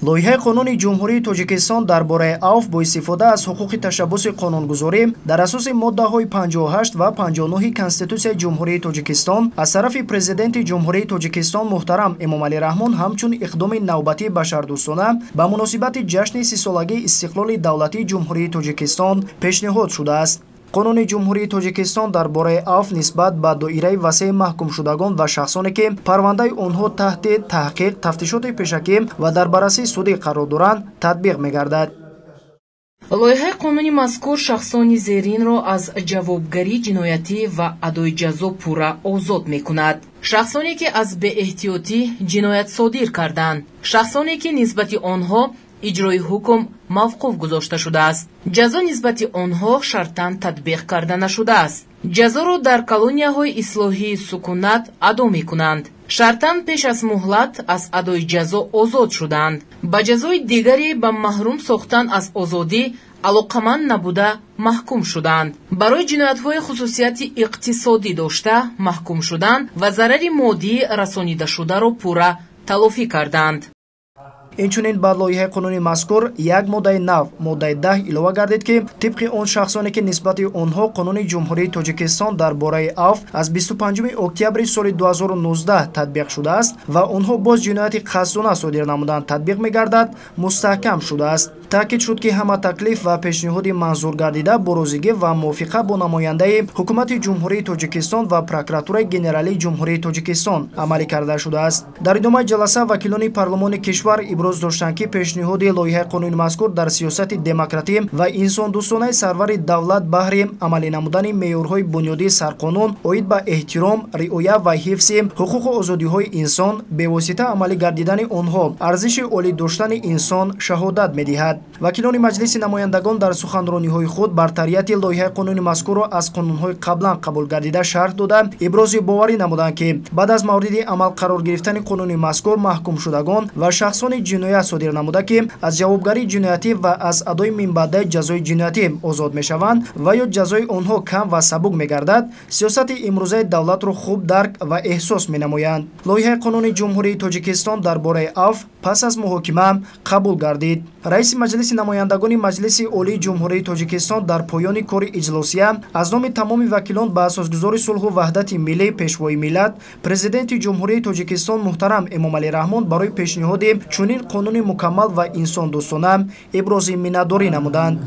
Лоиҳаи қонуни Ҷумҳурии Тоҷикистон дар бораи авф бо истифода аз ҳуқуқи ташаббуси қонунгузорӣ дар асоси моддаҳои 58 ва 59 Конститутсияи Ҷумҳурии Тоҷикистон аз тарафи Президенти Ҷумҳурии Тоҷикистон муҳтарам Эмомалӣ Раҳмон ҳамчун иқдоми навбатии башардӯстона ба муносибати ҷашни 30-солагии истиқлоли давлатии Ҷумҳурии Тоҷикистон пешниҳод шудааст. Қонуни Ҷумҳурии Тоҷикистон дар бораи авф нисбат ба доираи васеи маҳкумшудагон ва шахсоне, ки парвандаи онҳо таҳти таҳқиқ, тафтишоти пешакӣ ва дар баррасии судӣ қарор доранд, татбиқ мегардад. Лоиҳаи қонуни мазкур шахсони зеринро аз ҷавобгарии ҷиноятӣ ва адои ҷазо пурра озод мекунад. Шахсоне, ки аз беэҳтиётӣ ҷиноят содир карданд, шахсоне, ки нисбати онҳо иҷрои ҳукм мавқуф гузошта шудааст, ҷазо нисбати онҳо шартан татбиқ карда нашудааст, ҷазоро дар колонияҳои ислоҳии сукунат адо мекунанд, шартан пеш аз муҳлат аз адои ҷазо озод шуданд, ба ҷазои дигаре ба маҳрум сохтан аз озодӣ алоқаманд набуда маҳкум шуданд, барои ҷиноятҳои хусусияти иқтисодӣ дошта маҳкум шуданд ва зарари моддӣ расонидашударо пурра талофӣ карданд. Инчунин ба лоиҳаи қонуни мазкур як моддаи нав, моддаи 10 илова гардид, ки тибқи он шахсоне, ки нисбати онҳо Қонуни Ҷумҳурии Тоҷикистон дар бораи авф аз 25 октябри соли 2019 татбиқ шудааст ва онҳо боз ҷинояти қасдона содир намуданд татбиқ мегардад, мустаҳкам шудааст. Таъкид шуд, ки ҳама таклиф ва пешниҳоди манзур гардида бо розигӣ ва мувофиқа бо намояндаи Ҳукумати Ҷумҳурии Тоҷикистон ва Прокуратураи Генералии Ҷумҳурии Тоҷикистон амалӣ карда шудааст. Дар идомаи ҷаласа вакилони парлумони кишвар иброз доштанд, ки пешниҳоди лоиҳаи қонуни мазкур дар сиёсати демократӣ ва инсондӯстонаи сарвари давлат баҳри амалӣ намудани меъёрҳои бунёдии сарқонун оид ба эҳтиром, риоя ва ҳифзи ҳуқуқу озодиҳои инсон, бевосита амалӣ гардидани онҳо, арзиши олӣ доштани инсон шаҳодат медиҳад. Вакилони Маҷлиси намояндагон дар суханрониҳои худ бартарияти лоиҳаи қонуни мазкурро аз қонунҳои қаблан қабул гардида шарҳ дода, ибрози боварӣ намуданд, ки баъд аз мавриди амал қарор гирифтани қонуни мазкур маҳкумшудагон ва шахсони ҷиноят содир намуда, ки аз ҷавобгарии ҷиноятӣ ва аз адои минбаъдаи ҷазои ҷиноятӣ озод мешаванд ва ё ҷазои онҳо кам ва сабук мегардад, сиёсати имрӯзаи давлатро хуб дарк ва эҳсос менамоянд. Лоиҳаи қонуни Ҷумҳурии Тоҷикистон дар бораи авф пас аз муҳокима қабул гардид. Раиси Маҷлиси намояндагони Маҷлиси Олии Ҷумҳурии Тоҷикистон дар поёни кори иҷлосия аз номи тамоми вакилон ба асосгузори сулҳу ваҳдати миллӣ, Пешвои миллат, Президенти Ҷумҳурии Тоҷикистон муҳтарам Эмомалӣ Раҳмон барои пешниҳоди чунин қонуни мукаммал ва инсондӯстона ибрози миннатдорӣ намуданд.